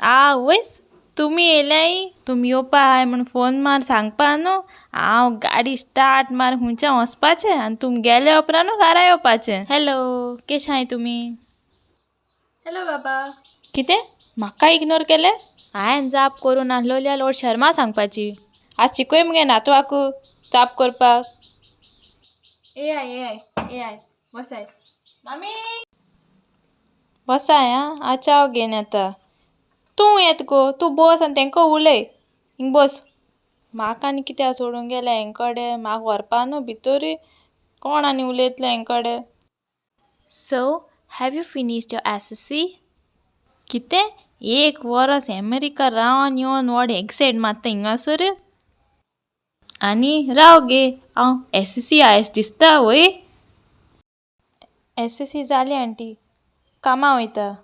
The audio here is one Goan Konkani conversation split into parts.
आवयस, तुमी येयल्याय? तुमी येवपा आहाय म्हूण फोन मार सांगपा न्हू. हांव गाडी स्टार्ट मार हुंयच्यान वचपाचें आनी तुमी गेले उपरांत घरा येवपाचें. हॅलो, केश आहाय तुमी? हॅलो बाबा. कितें म्हाका इग्नोर केलें? हांवें जाप करूं नासलोली जाल्यार व्हड शर्मा सांगपाची. आज शिकय मुगे नातवाकू जाप करपाक. येयाय येयाय येयाय, बसाय मामी, बसाय. आं, हांव च्याव घेवन येता. तूं येत गो, तूं बस आनी तेंको उलय. हिंग बस. म्हाका आनी कित्याक सोडून गेल्या हेंकडे? म्हाका व्हरपा न्हू भितरूय. कोण आनी उलयतले हेंकडे? So, have you finished your SSC? कितें, एक वरस अमेरिका रावन येवन व्हड एक्सेंट मारता हिंगासर? आनी राव गे, हांव एसएससी आयस दिसता वय? एसएससी जाली आंटी, कामां वयता.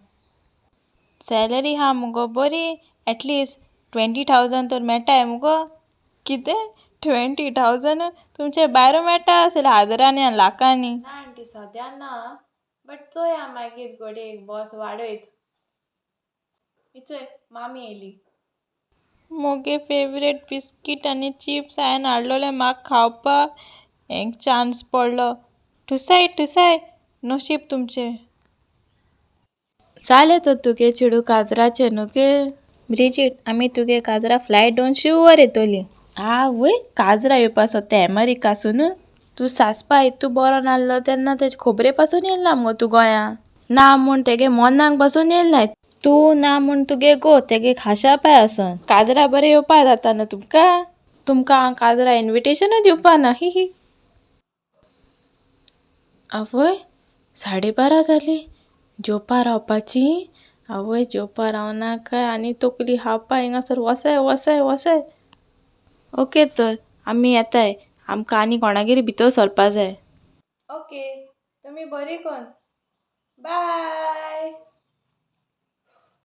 सॅलरी आहा मुगो बरी, एटलिस्ट 20,000 तर मेळटाय मुगो. कितें, 20,000? तुमचे भायर मेळटा आसतलें हजारांनी आनी लाखांनी. ना आंटी, सद्या ना, बट चोया मागीर घडये बॉस वाडयत. चोय, मामी येयली. मुगे फेवरेट बिस्कीट आनी चिप्स हांवें हाडलोले म्हाका खावपाक. हेंक चान्स पडलो. ठुसाय ठुसाय, नशीब तुमचें. जालें तर तुगे चेडूं काजराचें न्हू गे ब्रिजीट? आमी तुगे काजरा फ्लायट दोन शुवर येतोली. आवय, काजरा येवपा सोदता अमेरिकासून? तूं सासपा इतू बरो नासलो तेन्ना तेजे खोबरे पासून येयला ना मुगो तूं गोंया. ना म्हूण तेगे मोनाक पासून येयला नाय तूं. ना म्हूण तुगे गो तेगे खाशा पाय आसन. काजरा बरें येवपा जाता न्हू तुमकां? तुमकां हांव काजरा इनविटेशनूय दिवपा ना. ही ही. आवय, 12:30 जालीं. जेवपा रावपाची. आवय, जेवपा रावनाका आनी तकली खावपा हिंगासर. वसाय वसाय वसाय. ओके तर आमी येताय. आमकां आनी कोणागेर भितर सरपा जाय. ओके, तुमी बरी कोन. बाय.